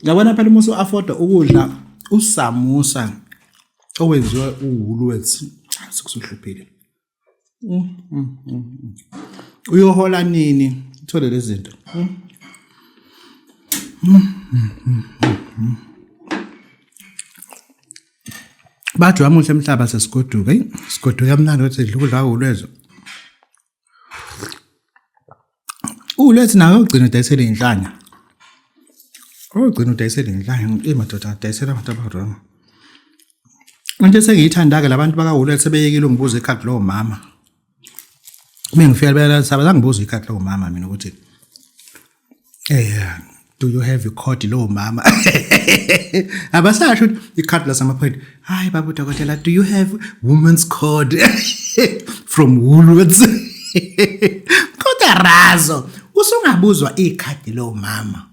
Yabona phela uma usu-afforda ukudla usamusa owenziwe uWoolworths, sekusuhluphile. Uyohola nini uthole lezi zinto? Bathi wamuhle emhlaba sesigoduka. Eyi, sigoduka kamnandi ukuthi sidla ukudla kwaWoolworths. Ulethu nawe ugcina udayisela iy'nhlanya. Ugcina udayisela iy'nhlanya. Eyi madoda adayisela abantu aba-wrong. Into esengiyithanda-ke labantu bakaWoolworths sebeyekile ungibuza ikhadi lowo mama. Uma ngifika bayala sangibuza ikhadi lowo mama mina ukuthi Eh, do you have ikhodi lowo mama? Abasasho ukuthi ikhadi lasamaphoyint. Hayi baba udokotela, do you have women's code from Woolworths? Kodwa razo, usungabuzwa ikhadi lowo mama.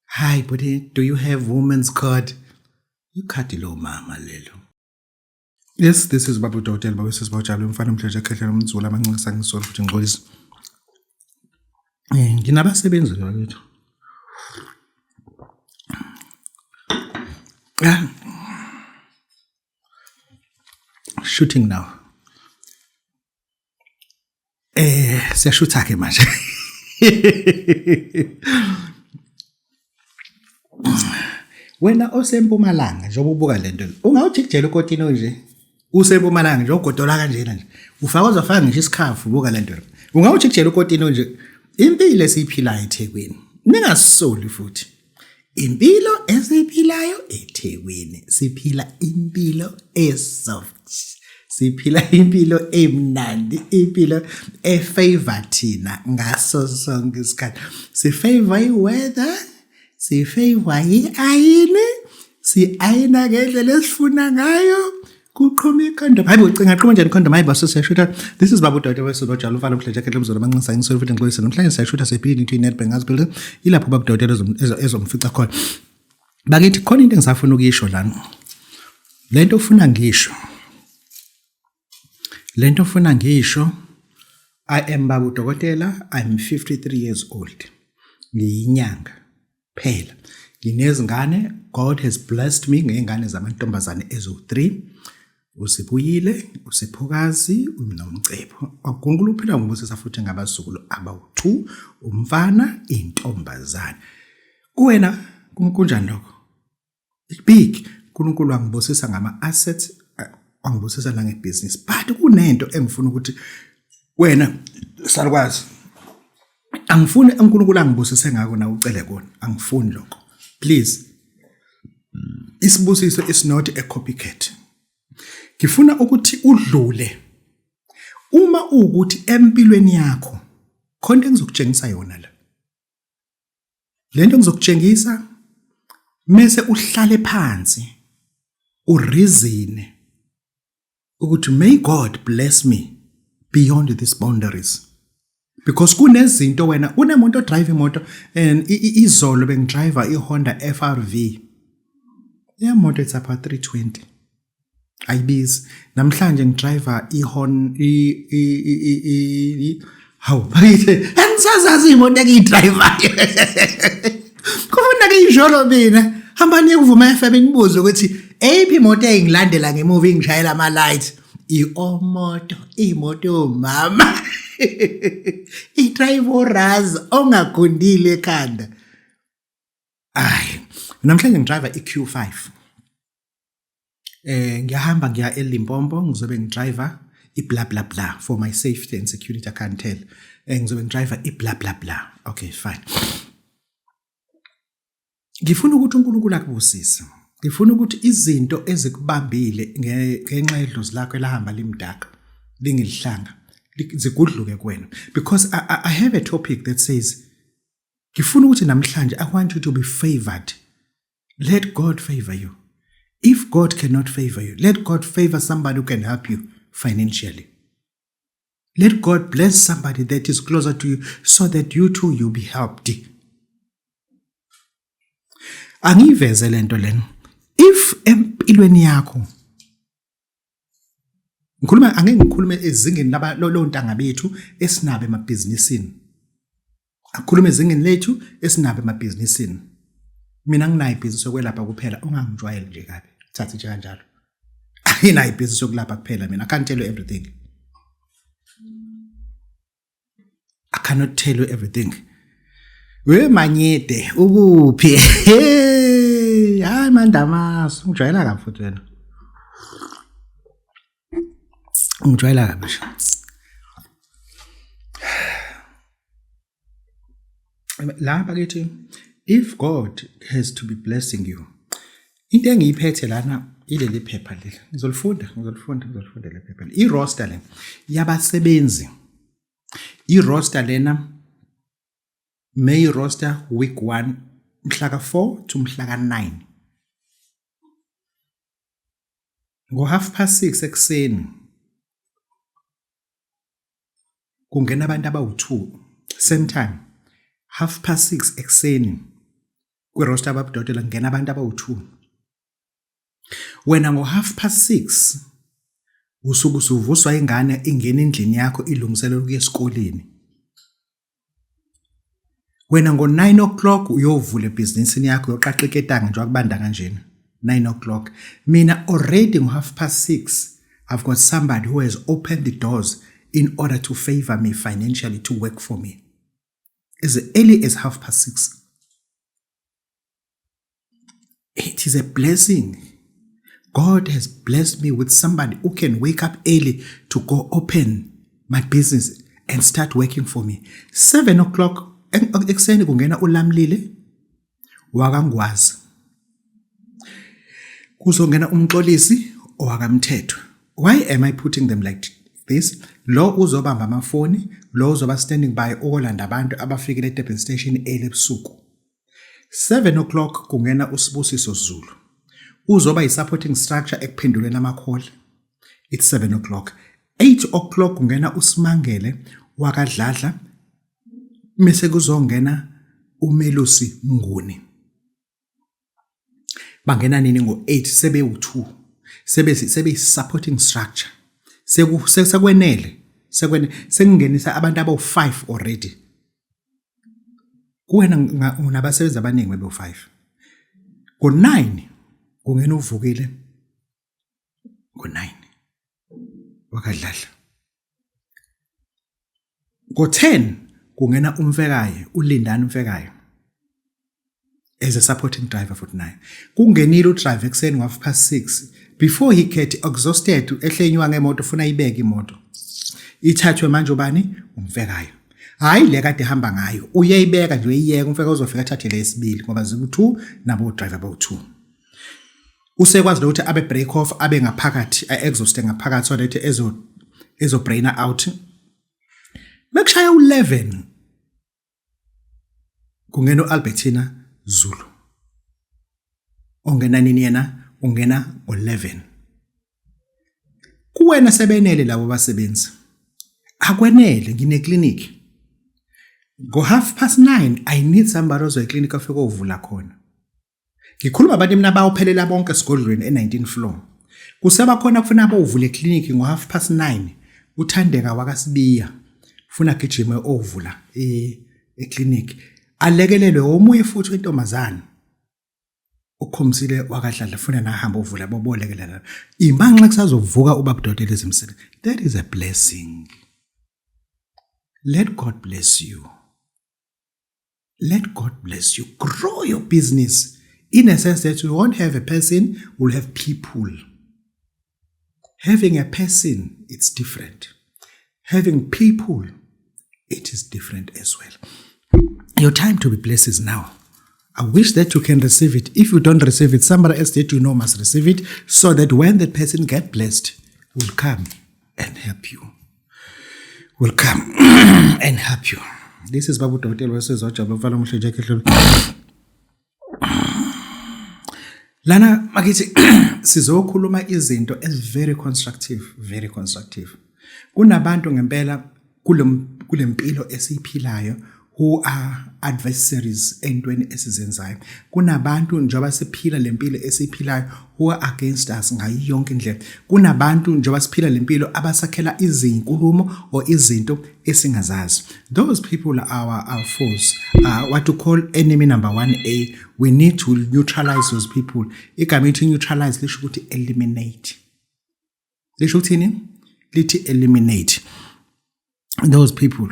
Hi buddy, do you have women's code? Ikhadi lowo mama lelo. Yes, this is Babu Dokotela, Babu Sisi Bawujabule, umfana omhlanje ekhehlela umzulu amancisa ngisolo futhi ngixolisa. Eh, nginabasebenzi bakithi. Ah. Shooting now. Eh siyashutha ke manje. Wena osempumalanga njengoba ubuka lento ungawujikijela ukotini onje usempumalanga nje ugodola kanjena nje ufaka uzofaka ngisho isikhafu buka lento ungawujikijela ukotini onje impilo esiyiphilayo eThekwini ningasoli futhi Impilo esiyiphilayo eThekwini siphila impilo esoft. Siphila impilo emnandi, impilo efavor thina ngaso sonke isikhathi. Sifavor i-weather, sifavor i-ayini, si-ayina ngendlela esifuna ngayo. Kuqhuma ikhondom. Hayi bo cinga qhuma njani ikhondom? Hayi baso siyashutha. This is Babu Dawuda wesizwe bajala umfana omhle jacket lomzolo amanxisa ngisolo futhi ngixolise. Namhlanje siyashutha sebhili into iNedbank House building. Ilapho Babu Dawuda ezomfica khona. Bakithi khona into engisafuna ukuyisho lana. Lento ufuna ngisho. Lento ufuna ngisho I am Babu Dokotela, I'm 53 years old. Ngiyinyanga. Phela nginezingane, God has blessed me ngey'ngane zamantombazane eziwu-3. Usibuyile, uSiphokazi, uNomcebo. UNkulunkulu uphila ngobusisa futhi ngabazukulu abawu-2, umfana, intombazane. Kuwena kunjani lokho? Big. uNkulunkulu wangibusisa ngama-assets, wangibusisa nangebhizinisi. But kunento engifuna ukuthi wena salukwazi angifuni uNkulunkulu angibusise ngako na ucele kona angifuni lokho please isibusiso is not a copycat ngifuna ukuthi udlule uma ukuthi empilweni yakho khona engizokutshengisa yona la lento ngizokutshengisa mese uhlale phansi ureason ukuthi may God bless me beyond these boundaries because kunezinto wena kunemuntu odrive imoto and izolo bengidriver iHonda FRV le moto it's about 320 ayibizi namhlanje ngidriver ihon i i hawu bakithi angisazazi imoto engiyidrivayo kufuna ke ijolo mina hamba niye kuvuma FM nibuze ukuthi eyiphi imoto engilandela ngemuva ingishayela ama light i-omoto imoto yomama i-drive raz ongagundile ekhanda ayi namhlanje ngidrive i-Q5 eh ngiyahamba ngiya eLimpopo ngizobe ngidriver i bla bla bla for my safety and security I can't tell eh ngizobe ngidriver i bla bla bla okay fine ngifuna ukuthi uNkulunkulu akubusise ngifuna ukuthi izinto ezikubambile ngenxa yedlozi lakho elahamba limdaka lingilihlanga zigudluke kuwena because I, I have a topic that says ngifuna ukuthi namhlanje I want you to be favored Let God favor you. If God cannot favor you, let God favor somebody who can help you financially. Let God bless somebody that is closer to you so that you too you'll be helped. Angiyiveze lento lena. If empilweni yakho ngikhuluma angeke ngikhulume ezingeni laba lontanga bethu esinabo emabhizinisini. Akhulume ezingeni lethu esinabo emabhizinisini. Mina nginayo ibhizinisi yokwelapha kuphela, ungangijwayeli nje kabi. Thatha nje kanjalo. Anginayo ibhizinisi yokulapha kuphela mina. I can't tell you everything. I cannot tell you everything. We manyede ukuphi? Hayi mandamasu, ngijwayela kabi futhi wena. Ngijwayela kabi nje. La bakithi if God has to be blessing you. Into engiyiphethe lana ileli phepha leli. Ngizolifunda, ngizolifunda, ngizolifunda le phepha. I-roster le yabasebenzi. I-roster lena May roster week 1 mhla ka-4 to mhla ka-9. Ngo-half past 6 ekuseni kungena abantu abawu-2 same time half past 6 ekuseni kwi-roster ababudodela kungena abantu abawu-2 wena ngo-half past 6 usuke usuvuswa ingane ingena endlini yakho ilungiselela ukuya esikoleni Wena ngo-9 o'clock uyovula ebhizinisini yakho uyoqaqa iketanga nje wakubanda kanjena 9 o'clock. Mina already ngo-half past 6 I've got somebody who has opened the doors in order to favor me financially to work for me. As early as half past 6. It is a blessing. God has blessed me with somebody who can wake up early to go open my business and start working for me. 7 o'clock ekuseni kungena uLamlile wakaNgwazi. Kuzongena uMxolisi owakamthetho. Why am I putting them like this? Lo uzobamba amafoni, lo uzoba standing by ukolanda abantu abafikile eDurban Station early ebusuku. 7 o'clock kungena uSibusiso Zulu. Uzoba yi-supporting structure ekuphenduleni amakholi. It's 7 o'clock. 8 o'clock kungena uSimangele wakaDladla mese kuzongena uMelusi Mnguni. Bangena nini ngo-8 sebewu-2 sebe sebe supporting structure sekwenele sekwenele sekungenisa abantu abawu-5 already kuwena unabasebenzi abaningi bebe-5 ngo-9 kungena uvukile ngo-9 wakadladla ngo-10 kungena umfekayo ulindani umfekayo as a supporting driver futhi naye kungenile udrive ekuseni ngo-half past 6 before he get exhausted ehlenywa ngemoto ufuna ibeke imoto ithathwe manje ubani umfekayo hayi le kade ehamba ngayo uyayibeka nje uyiyeka umfeka uzofika athathe lesibili ngoba ziku-2 nabo driver bawu-2 usekwazi nokuthi abe break off abe ngaphakathi a-exhaust ngaphakathi so that ezo ezo brainer out bekushaya u-11 kungena u-Albertina Zulu ongena nini yena ungena ngo-11 kuwena sebenele labo basebenzi akwenele nginekliniki ngo-half past 9 i need somebody ozoyeklinikhi afike ovula khona Ngikhuluma abantu mina bawuphelela bonke esigodlweni e-19 floor. Kuseba khona kufuna abovula eclinic ngo-half past 9 uThandeka wakaSibiya funa gijime ovula eclinic alekelelwe omunye futhi wentombazane ukhombisile wakadladla funa nahamba ovula bobolekelela imanxa kusazovuka ubabudodela ezimsele that is a blessing let God bless you Let God bless you. Grow your business in a sense that you won't have a person, will have people. Having a person, it's different. Having people, it is different as well. Your time to be blessed is now. I wish that you can receive it. If you don't receive it, somebody else that you know must receive it so that when that person get blessed, will come and help you. Will come and help you. This is Babu Dokotela wesizwe ojabula umfana omuhle Jack Dlulu. Lana makithi sizokhuluma izinto as very constructive, very constructive. Kunabantu ngempela kulempilo esiyiphilayo who are adversaries entweni esizenzayo. Kunabantu njengoba siphila lempilo esiyiphilayo who are against us ngayo yonke indlela. Kunabantu njengoba siphila lempilo abasakhela izinkulumo or izinto esingazazi. Those people are our foes, what to call enemy number 1A. We need to neutralize those people. Igama elithi neutralize lisho ukuthi eliminate. Lisho ukuthini? Lithi eliminate those people.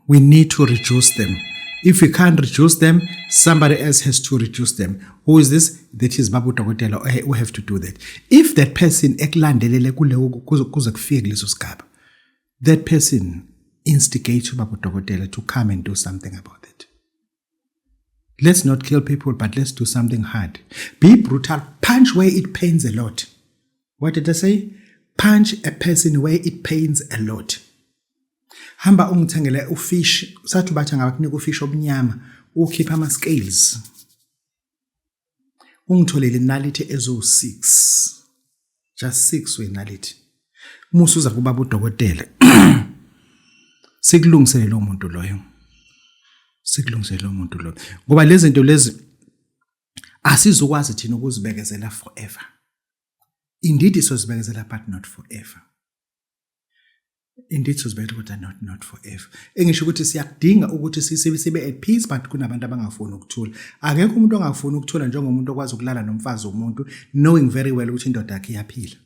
We need to reduce them. If we can't reduce them, somebody else has to reduce them. Who is this? That is Babu Dokotela who have to do that. If that person ekulandelele kuleyo kuze kufike kuleso sigaba, that person instigate Babu Dokotela to come and do something about it. Let's not kill people, but let's do something hard. Be brutal. Punch where it pains a lot. What did I say? Punch a person where it pains a lot. Hamba ungithengele ufish, sathi bathi ngabakunika ufish omnyama, ukhipha ama scales. Ungitholele inaliti ezo 6. Just 6 wenaliti. Musa uza kubaba udokotela. Sikulungisele lo muntu loyo. Sikulungisele lo muntu loyo. Ngoba lezi zinto lezi asizokwazi thina ukuzibekezela forever. Indeed sizozibekezela, but not forever. Indeed sizozibekezela, kodwa not forever. Engisho ukuthi siyakudinga ukuthi sibe at peace, but kunabantu abangafuni ukuthula. Akekho umuntu ongafuni ukuthula njengomuntu okwazi ukulala nomfazi womuntu knowing very well ukuthi indoda yakhe iyaphila.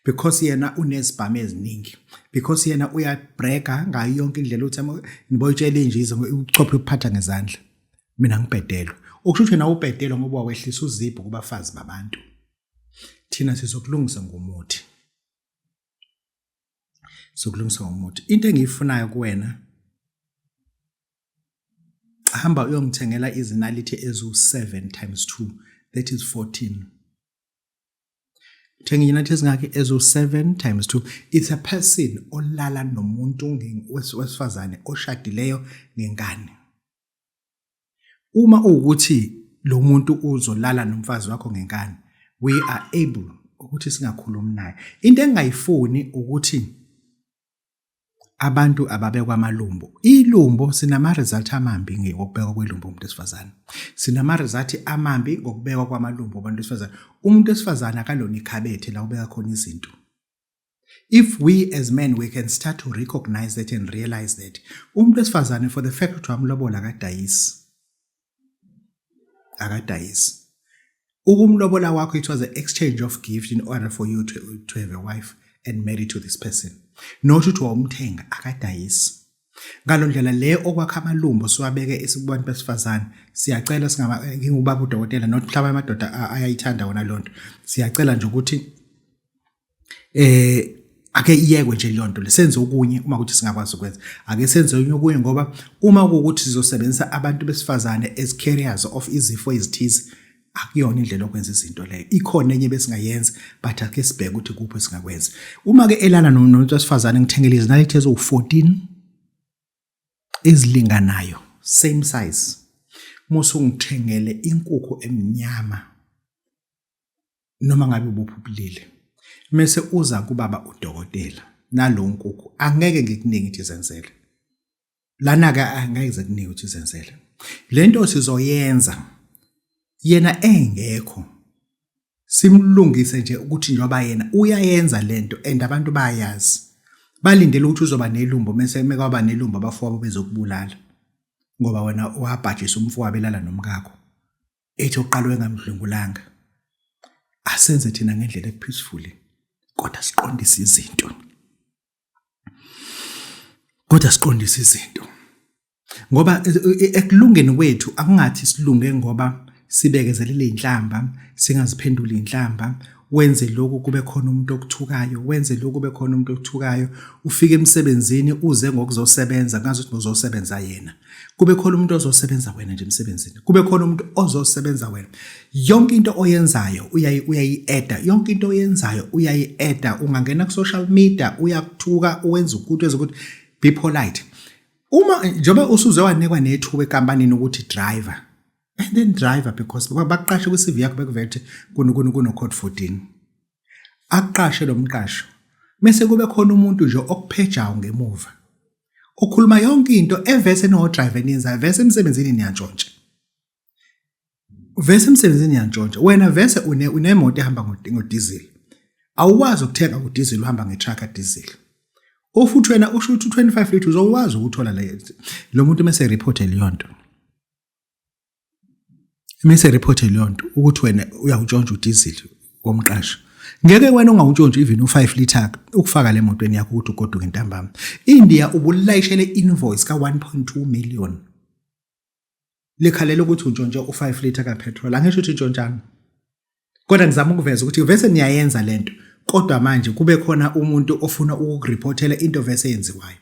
Because yena unezibhamu eziningi. Because yena uyabrega ngayo yonke indlela ukuthi niboyitshela nje izo ubuchopho ukuphatha ngezandla. Mina ngibhedelwe. Okusho ukuthi wena ubhedelwe ngoba wehlisa uzipho kubafazi babantu. Thina sizokulungisa ngomuthi. Sizokulungisa ngomuthi. Into engiyifunayo kuwena, hamba uyongithengela izinaliti ezu-7 times 2, that is 14. Thenga izinaliti ezingaki? Ezu-7 times 2. It's a person olala nomuntu wesifazane oshadileyo ngenkani. Uma uwukuthi lo muntu uzolala nomfazi wakho ngenkani, we are able ukuthi singakhulumi naye. Into engingayifuni ukuthi abantu ababekwa amalumbo. Ilumbo, sinama result amambi ngokubekwa kwelumbo umuntu wesifazane. Sinama result amambi ngokubekwa kwamalumbo abantu wesifazane. Umuntu wesifazane akalona ikhabethe la ubeka khona izinto. If we as men, we can start to recognize that and realize that umuntu wesifazane, for the fact ukuthi wamlobola, akadayisi. Akadayisi. Ukumlobola kwakho, it was an exchange of gift in order for you to have a wife and marry to this person. Not ukuthi wawumthenga, akadayisi. Ngalo ndlela le okwakha amalumbo siwabeke esikubantu besifazane. Siyacela singaba ngingubaba udokotela, not mhlawumbe amadoda ayayithanda wona lonto. Siyacela nje ukuthi ake iyekwe nje leyo nto, senze okunye uma ukuthi singakwazi ukwenza. Ake senze okunye, ngoba uma kuwukuthi sizosebenzisa abantu besifazane as carriers of izifo ezithize, akuyona indlela yokwenza izinto leyo. Ikhona enye besingayenza, but ake sibheke ukuthi kuphi esingakwenza. Uma ke elana nomuntu wesifazane, ngithengele izinaliti eziwu-14 ezilinganayo, same size. Musu ngithengele inkukhu emnyama noma ngabe ubuphi ubulili, mase uza kubaba udokotela nalo nkukhu. Angeke ngikunike ukuthi izenzele lana ke, angeke zikunike ukuthi izenzele. Lento sizoyenza yena engekho, simlungise nje ukuthi njengoba yena uyayenza lento and abantu bayazi, balindele ukuthi uzoba nelumbo, mase mekwaba nelumbo abafowabo bezokubulala ngoba wena wabhajisa umfowabo elala nomkakho, ethi oqala wengamdlwengulanga. Asenze thina ngendlela epeacefully, kodwa siqondise izinto, kodwa siqondise izinto, ngoba ekulungeni kwethu akungathi silunge ngoba sibekezelele inhlamba, singaziphenduli inhlamba. Wenze lokhu kube khona umuntu okuthukayo, wenze lokhu kube khona umuntu okuthukayo. Ufike emsebenzini uze ngokuzosebenza, ngazi ukuthi uzosebenza yena, kube khona umuntu ozosebenza wena nje emsebenzini, kube khona umuntu ozosebenza wena. Yonke into oyenzayo uyayi-eda, yonke into oyenzayo uyayi-eda. Ungangena ku-social media uyakuthuka, uwenza ukuthi wenza ukuthi. Be polite. Uma njengoba usuze wanikwa nethuba ekampanini ukuthi driver, and then driver, because bakuqashe kwi-CV yakho bekuvele ukuthi kuno code 14, akuqashe lo mqasho, mase kube khona umuntu nje okuphejayo ngemuva. Ukhuluma yonke into evese no driver eniyenzayo vese emsebenzini niyantshontsha. Vese emsebenzini niyantshontsha. Wena vese une unemoto ehamba ngodiesel. Awukwazi ukuthenga udiesel uhamba ngetruck diesel. Ofuthi wena usho ukuthi u25 litre uzokwazi ukuthola le lo muntu mese report leyo nto. Mese report leyo nto ukuthi wena uyawutshontsha udiesel womqashi. Ngeke wena ungawutshontshi even u5 litre ukufaka le motweni yakho ukuthi ugoduke ntambama. India ubulayishele invoice ka 1.2 million. Likhalela ukuthi untshontshe u5 litre ka petrol. Angisho ukuthi ntshontshani. Kodwa ngizama ukuveza ukuthi vese niyayenza lento. Kodwa manje kube khona umuntu ofuna ukukureportela into vese yenziwayo.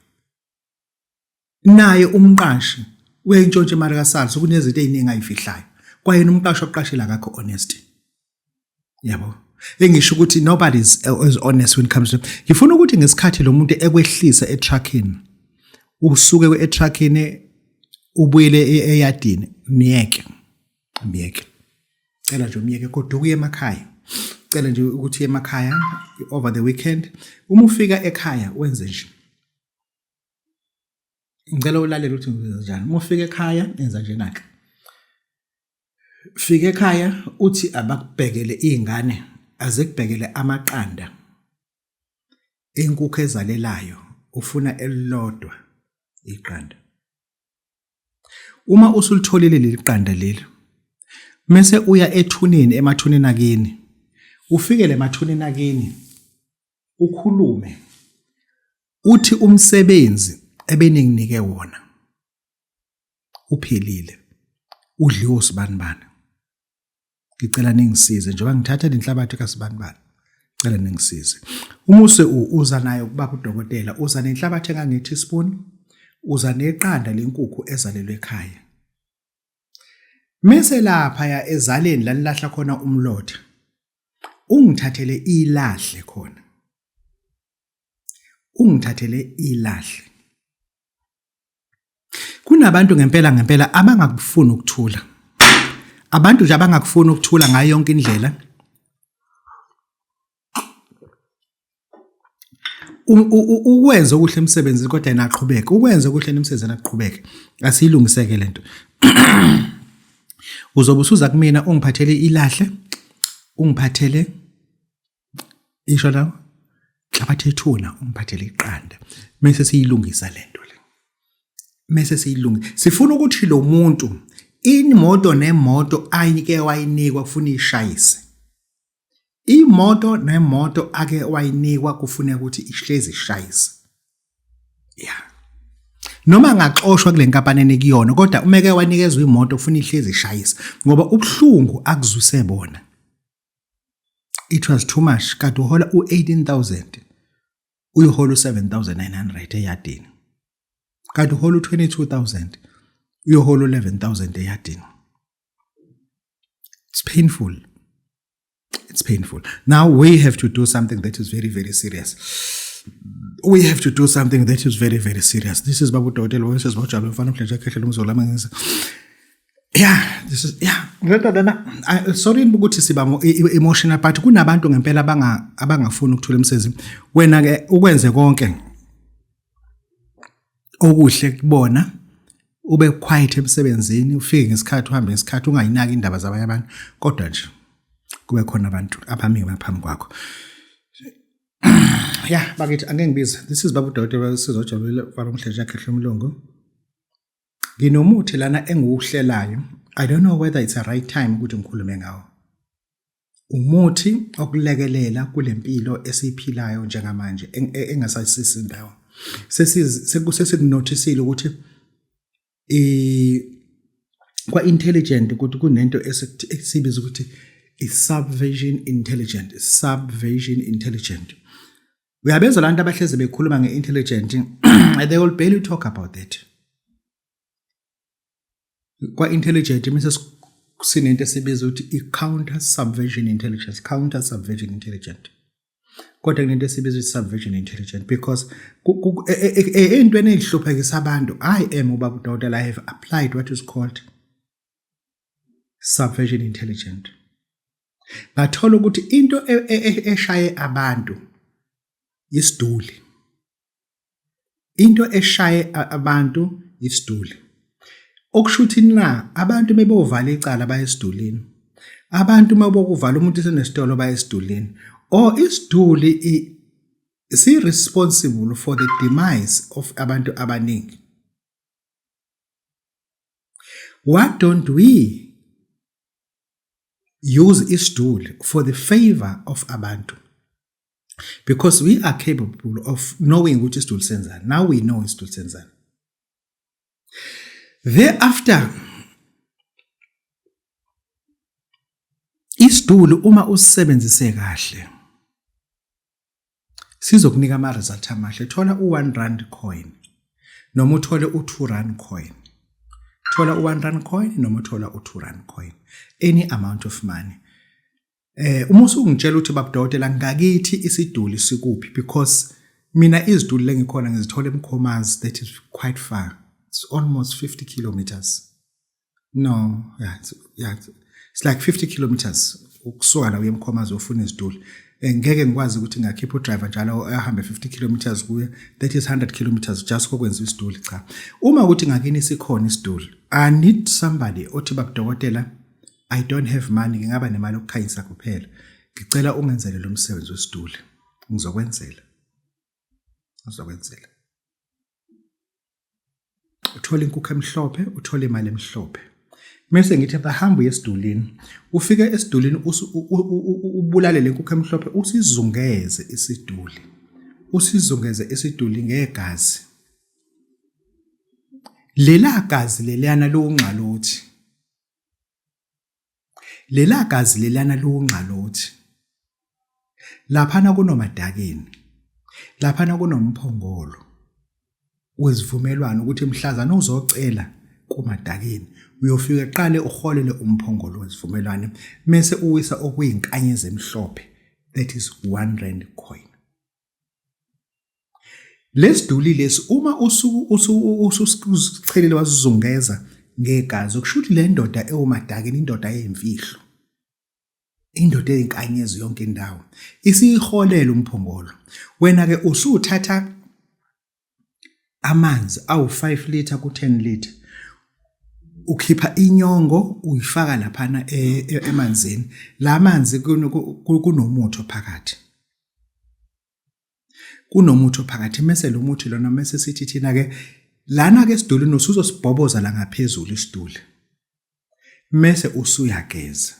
Naye umqashi uyayintshontsha imali kaSARS kunezinto eziningi ayifihlayo. Kwayena umqashi oqashile akakho honest. Yabo. Engisho ukuthi nobody is honest when it comes to ngifuna ukuthi ngesikhathi lo muntu ekwehlisa etruckini usuke etruckini ubuyele eyadini miyeke miyeke cela nje umyeke kodwa uye emakhaya cela nje ukuthi emakhaya over the weekend uma ufika ekhaya wenze nje ngicela ulalele ukuthi ngizenza njani uma ufika ekhaya enza nje nake fika ekhaya uthi abakubhekele izingane azikubhekele amaqanda inkukhu ezalelayo ufuna elilodwa iqanda uma usulitholile leli qanda leli mese uya ethuneni emathuneni akini ufikele emathuneni akini ukhulume uthi umsebenzi ebeninginike wona uphelile udliwe usibanibani ngicela ningisize njengoba ngithatha lenhlabathi kasibanibani cela ningisize umuse uza nayo kubaba udokotela uza nenhlabathi engange teaspoon uza neqanda lenkukhu ezalelwe ekhaya mese lapha ya ezaleni lanilahla khona umlotha ungithathele ilahle khona ungithathele ilahle kunabantu ngempela ngempela abangakufuni ukuthula abantu nje abangakufuni ukuthula ngayo yonke indlela ukwenza okuhle emsebenzini kodwa yena aqhubeke ukwenza okuhle emsebenzini aqhubeke asiyilungiseke lento uzobe usuza kumina ungiphathele ilahle ungiphathele isho la nhlabathi ethuna ungiphathele iqanda mase siyilungisa lento le mase siyilungisa sifuna ukuthi lo muntu imoto nemoto ayike wayinikwa kufuna ishayise Imoto nemoto ake wayinikwa kufuneka ukuthi ihlezi ishayise. Yeah. Noma angaxoshwa kule nkampani enikuyona kodwa uma eke wanikezwa imoto kufuna ihlezi ishayise ngoba ubuhlungu akuzwise bona. It was too much kade uhola u-18000 uyohola u-7900 eyadini. Kade uhola u-22000 uyohola u-11000 eyadini. It's painful. It's painful. Now we have to do something that is very, very serious. We have to do something that is very, very serious. This is Babu Dokotela, this is Bojalo, mfana mhlenje khehle umzolo amangisa. Yeah, this is yeah. Lento lena sorry ukuthi siba emotional but kunabantu ngempela abanga abangafuni ukuthola umsebenzi. Wena ke ukwenze konke okuhle kubona ube quiet emsebenzini ufike ngesikhathi uhambe ngesikhathi ungayinaki indaba zabanye abantu kodwa nje kube khona abantu abami phambi kwakho ya bakithi angeke ngibize this is baba udokotela sizojabulile kwalomhleje yakhe umlungu nginomuthi lana engiwuhlelayo i don't know whether it's a right time ukuthi ngikhulume ngawo Umuthi okulekelela kulempilo esiyiphilayo njengamanje engasasisi indawo. Sesikunothisile ukuthi kwa-intelligent ukuthi kunento esibiza ukuthi i-subversion intelligent, subversion intelligent. Uyabezwa lantu abahlezi bekhuluma nge-intelligent, they will barely talk about that. Kwa-intelligent mise sinento esibiza ukuthi i-counter subversion intelligence, counter subversion intelligent. Kodwa kunento esibiza ukuthi subversion intelligent because ey'ntweni ey'hluphekisa abantu, I am ubaba udokotela, I have applied what is called subversion intelligent. Ngathola ukuthi into eshaye abantu isiduli. Into eshaye abantu isiduli. Okusho ukuthi na abantu bebovala icala baye esidulini. Abantu uma bokuvala umuntu esenesitolo baye esidulini. Or isiduli si responsible for the demise of abantu abaningi. Why don't we use isiduli for the favor of abantu? Because we are capable of knowing ukuthi isiduli senzani. Now we know isiduli senzani. Thereafter, isiduli uma usisebenzise kahle sizokunika ama result amahle. Thola u1 rand coin noma uthole u2 rand coin. Thola u1 rand coin noma uthola u2 rand coin. Any amount of money. Uma usungitshela ukuthi babudokotela ngakithi isiduli sikuphi, because mina iziduli lengikhona ngizithola eMkhomazi, that is quite far. It's almost 50 kilometers. No, yeah, it's like 50 kilometers ukusuka la uye eMkhomazi ufuna iziduli. Ngeke ngikwazi ukuthi ngakhipha udriver njalo ahambe 50 kilometers kuye, that is 100 kilometers just kokwenza isiduli. Cha, uma ukuthi ngakini sikhona isiduli, I need somebody othi babudokotela I don't have money, ngingaba nemali yokukhanyisa kuphela, ngicela ungenzele lo msebenzi wesiduli. Ngizokwenzela, ngizokwenzela. Uthola inkukhu emhlophe, uthola imali emhlophe, mese ngithi bahamba uye esidulini, ufike esidulini ubulale le nkukhu emhlophe, usizungeze isiduli, usizungeze isiduli ngegazi. Lela gazi leliyana liwungxalothi, lela gazi leliyana liwungxalothi. Laphana kunomadakeni, laphana kunomphongolo wezivumelwano ukuthi mhlazana uzocela kumadakeni uyofika qale uholele umphongolo wezivumelwano, mese uwisa okuyinkanyezi emhlophe, that is 1 rand coin. Lesiduli lesi uma usuchelile wasizungeza ngegazi, okusho ukuthi le ndoda ewumadakeni, indoda eyimfihlo, indoda eyinkanyezi yonke indawo, isiyiholela umphongolo. Wena ke usuthatha amanzi awu-5 litre ku-10 litre, ukhipha inyongo uyifaka laphana emanzini. La manzi kunomuthi phakathi, kunomuthi phakathi. Mese lo muthi lona mese sithi thina ke lana ke esidulini usuzosibhoboza la ngaphezulu isiduli, mese usuyageza.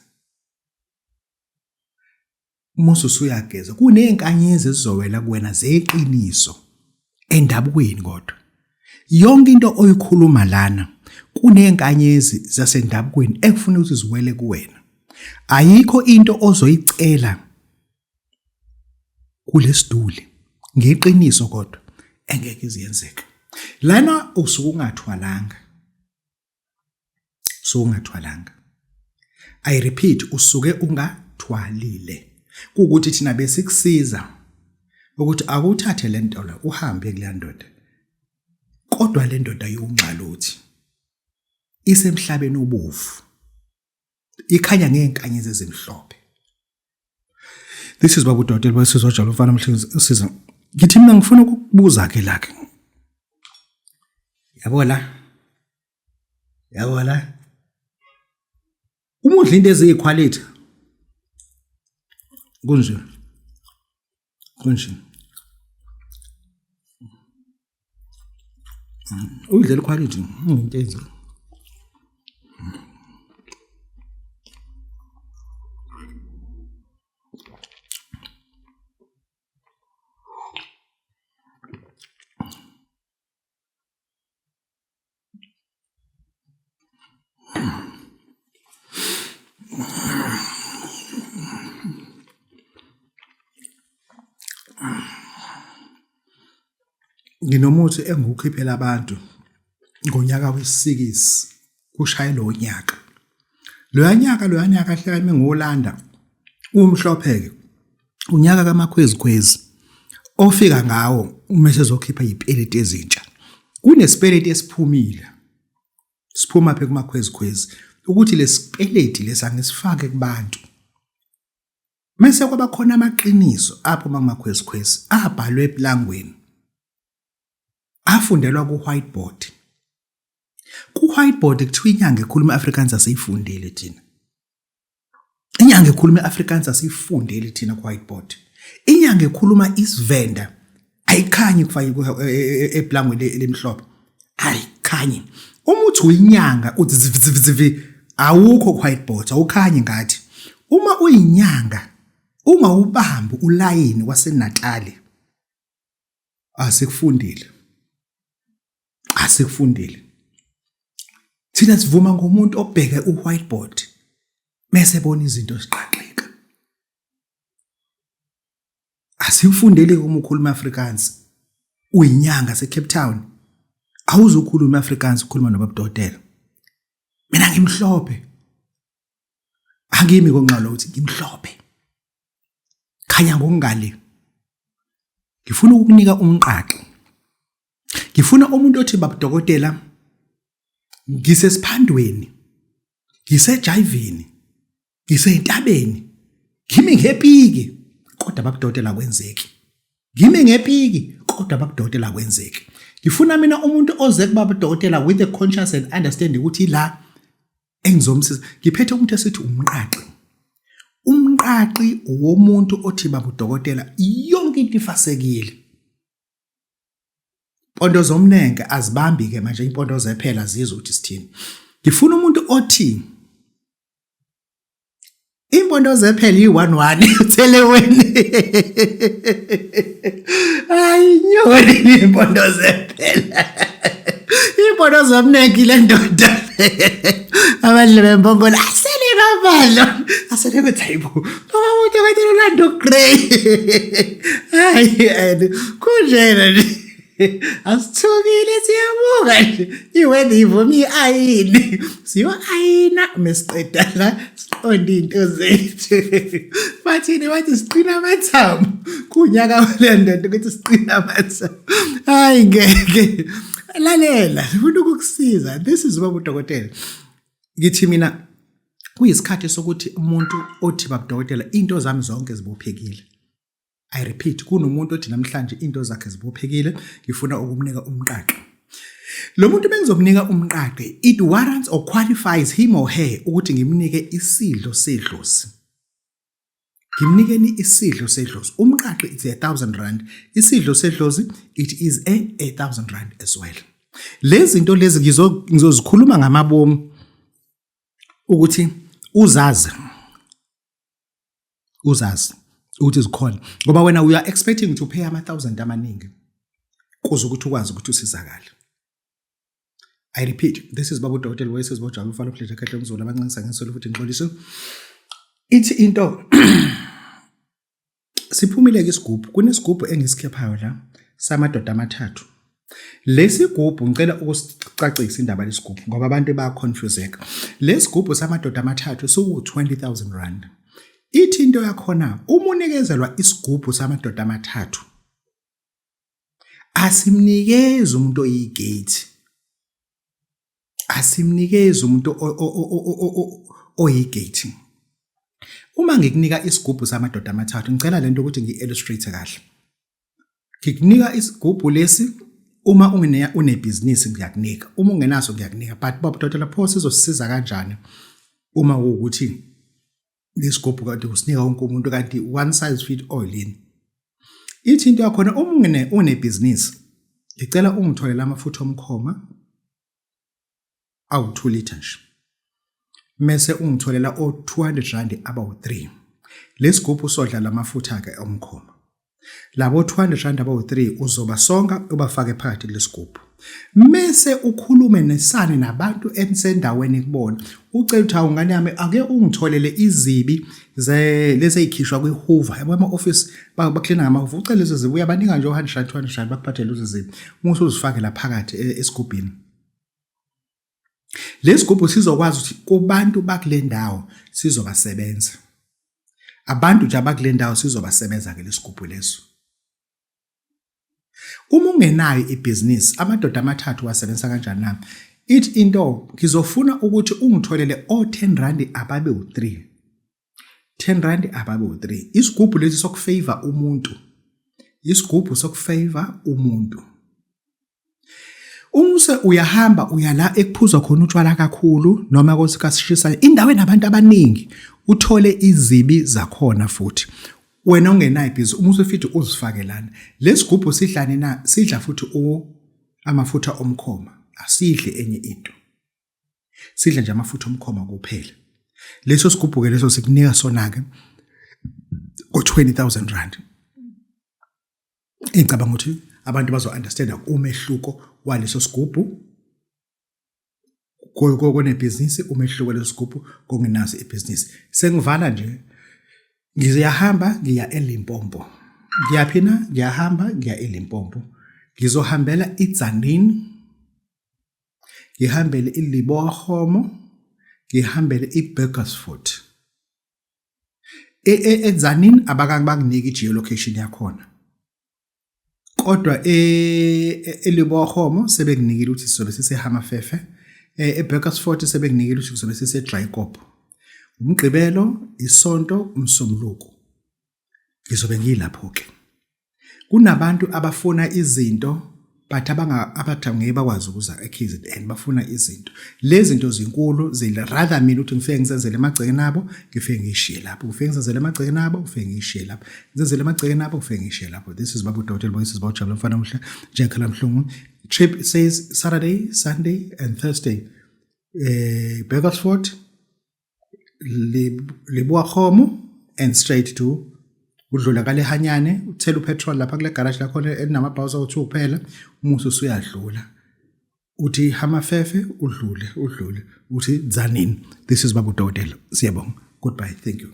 Uma usuyageza kunezinkanyezi ezizowela kuwena zeqiniso endabukweni. Kodwa yonke into oyikhuluma lana kunezinkanyezi zasendabukweni ekufuna ukuthi ziwele kuwena. Ayikho into ozoyicela kulesiduli ngeqiniso kodwa engeke iziyenzeke. Lana usuke ungathwalanga, usuke ungathwalanga. I repeat, usuke ungathwalile. Kuwukuthi thina besikusiza ukuthi akuthathe le nto la uhambe kuleya ndoda, kodwa le ndoda iwungxalothi, isemhlabeni obovu, ikhanya ngey'nkanyezi ezimhlophe. This is Babu Dotela basizwa jalo mfana mhlinzi usiza. Ngithi mina ngifuna ukukubuza ke la ke. Yabo la. Yabo la. Uma udla into eziyikhwalithi kunje. Kunje. Udlela ikhwalithi into enze. Nginomuthi engiwukhiphela abantu ngonyaka wesikisi kushaye lo nyaka. Loya nyaka loya nyaka hleka mengiwulanda umhlophe-ke unyaka kamakhwezikhwezi ofika ngawo uma esezokhipha iy'peleti ezintsha. Kunesipeleti esiphumile, siphuma phe kumakhwezikhwezi ukuthi lesipeleti lesi angisifake kubantu. Mese kwaba khona amaqiniso aphuma kumakhwezikhwezi abhalwe eplangweni. Afundelwa ku-whiteboard. Ku-whiteboard kuthiwa inyanga ekhuluma i-Afrikaans asiyifundeli thina. Inyanga ekhuluma i-Afrikaans asiyifundeli thina ku-whiteboard. Inyanga ekhuluma isiVenda ayikhanyi kufake eplangweni elimhlophe. Ayikhanyi. Uma uthi uyinyanga uthi zivi zivi zivi awukho ku-whiteboard awukhanyi ngathi. Uma uyinyanga ungawubambi ulayini waseNatali asikufundile. Asikufundile. Thina sivuma ngomuntu obheke u-whiteboard bese ebona izinto ziqaqeka. Asikufundeli uma ukhuluma Afrikaans. Uyinyanga seCape Town. Awuzukhuluma Afrikaans ukhuluma nobabudokotela. Mina ngimhlophe. Angimi konxalo ukuthi ngimhlophe. Khanya ngokungale. Ngifuna ukukunika umqaqi. Ngifuna umuntu othi babudokotela ngisesiphandweni. Ngisejayivini. Ngisentabeni. Ngimi ngepiki kodwa babudokotela kwenzeki. Ngimi ngepiki kodwa babudokotela kwenzeki. Ngifuna mina umuntu oze kubabudokotela with a conscious and understanding ukuthi la engizomsiza. Ngiphethe umuntu esithi umqaqi. Umqaqi womuntu othi babudokotela yonke into ifasekile. Impondo zomnenke azibambi ke manje impondo zephela zizwe ukuthi sithini. Ngifuna umuntu othi impondo zephela iyi-1-1 uthele wena. Hayi nyoni impondo zephela. Impondo zomnenke le ndoda. Abadle bembongolo asele kabalo. Asele kuthi hayibo. Baba udokotela Orlando Grey. Hayi and kunjena nje. Asithukile siyabuka nje. Iweather ivuma i-ayini. Siyo-ayina mesiqeda la siqonde into zethu. Bathini bathi siqina amathambo. Kunyaka wale ndoda ukuthi siqina amathambo. Hayi ngeke. Lalela, ngifuna ukukusiza. This is ubaba udokotela. Ngithi mina kuyisikhathi sokuthi umuntu othi babudokotela into zami zonke zibophekile. I repeat, kunomuntu othi namhlanje into zakhe zibophekile, ngifuna ukumnika umqaqi. Lo muntu bengizomnika umqaqi, it warrants or qualifies him or her ukuthi ngimnike isidlo sedlozi. Ngimnikeni isidlo sedlozi. Umqaqi it's R1,000. Isidlo sedlozi it is a R1,000 as well. Lezi zinto lezi ngizozikhuluma ngamabomu ukuthi uzazi uzazi ukuthi zikhona ngoba wena we are expecting to pay ama thousand amaningi kuze ukuthi ukwazi ukuthi usizakale. I repeat, this is Babu Dokotela Voices Bojaba umfana ophlethe khehle umzulu abancengisa ngesolo futhi ngixolise. Ithi into siphumile ke isigubhu, kunesigubhu engisikhephayo la samadoda amathathu. Lesigubhu ngicela ukusicacisa indaba lesigubhu ngoba abantu bayaconfuseka. Lesigubhu samadoda amathathu siwu 20,000 rand. Ithi into yakhona uma unikezelwa isigubhu samadoda amathathu asimnikezi umuntu oyigate asimnikezi umuntu oyigate uma ngikunika isigubhu samadoda amathathu ngicela lento ukuthi ngi-illustrate kahle ngikunika isigubhu lesi uma unebhizinisi ngiyakunika uma ungenaso ngiyakunika but baba dodela pho sizosisiza kanjani uma kuwukuthi lesigubhu kanti usinika wonke umuntu kanti one size fit all yini ithi into yakhona uma unebhizinisi ngicela ungitholele amafutha omkhoma awu-2 litre nje mese ungitholela o-200 rand abawu-3 lesigubhu sodla lamafutha-ke omkhoma Labo 200 rand abawu-3 uzobasonga ubafake phakathi kulesigubhu. Mese ukhulume nesane nabantu enisendaweni kubona. Ucela ukuthi hawu ngane yami ake ungitholele izibi lezi ezikhishwa kwi-hoover. Yabo ama-office baklina ngama-hoover. Ucele lezo zibi uyabanika nje o-100 rand 200 rand bakuphathele lezo zibi. Uma usuzifake la phakathi esigubhini. Lesigubhu sizokwazi ukuthi kubantu bakule ndawo sizobasebenza. Abantu nje abakule ndawo sizobasebenza ke lesigubhu leso. Uma ungenayo ibhizinisi, amadoda amathathu wasebenzisa kanjani na? Ithi into ngizofuna ukuthi ungitholele o-10 rand ababe u-3. 10 rand ababe u-3. Isigubhu lesi sokufavor umuntu. Isigubhu sokufavor umuntu. Umse uyahamba uya la ekuphuzwa khona utshwala kakhulu noma kosikasishisa indawo enabantu abaningi uthole izibi zakhona futhi wena ungenayo ibhizi uma usufithi uzifake lana lesigubhu sidlani na sidla futhi u amafutha omkhoma asidli enye into sidla nje amafutha omkhoma kuphela leso sigubhu ke leso sikunika sona ke ngo 20000 rand Ngicabanga ukuthi abantu bazo-understanda umehluko waleso sigubhu konebhizinisi umehluko leso sigubhu kongenaso ibhizinisi. Sengivala nje ngiyahamba ngiya eLimpopo. Ngiyaphi na? Ngiyahamba ngiya eLimpopo. Ngizohambela iTzaneen, ngihambele iLeboa-Kgomo, ngihambele iBurgersfort. E-Tzaneen abakabanginiki i-geolocation yakhona. Kodwa eLeboa-Kgomo sebekunikile ukuthi sizobe siseHamafefe, eBurgersfort sebekunikile ukuthi kuzobe siseDrykop. UMgqibelo, iSonto, uMsombuluko. Ngizobe ngilapho-ke. Kunabantu abafuna izinto but abanga abathi ngeke bakwazi ukuza eKZN bafuna izinto. Lezi zinto zinkulu zile rather mina ukuthi ngifike ngisenzele emagcekeni abo ngifike ngishiye lapho. Ngifike ngisenzele emagcekeni abo ngifike ngishiye lapho. Ngisenzele emagcekeni abo ngifike ngishiye lapho. This is Babu Dokotela Boyisi Bawujabula mfana omuhle njengekhala mhlungu. Trip says Saturday, Sunday and Thursday. Eh Burgersfort Leboa-Kgomo and straight to udlula kalehanyane uthela upetrol lapha kule garage lakhona elinamabhawusa awu-2 kuphela umusi usuyadlula uthi hamafefe udlule udlule uthi Tzaneen this is babu dokotela siyabonga goodbye thank you.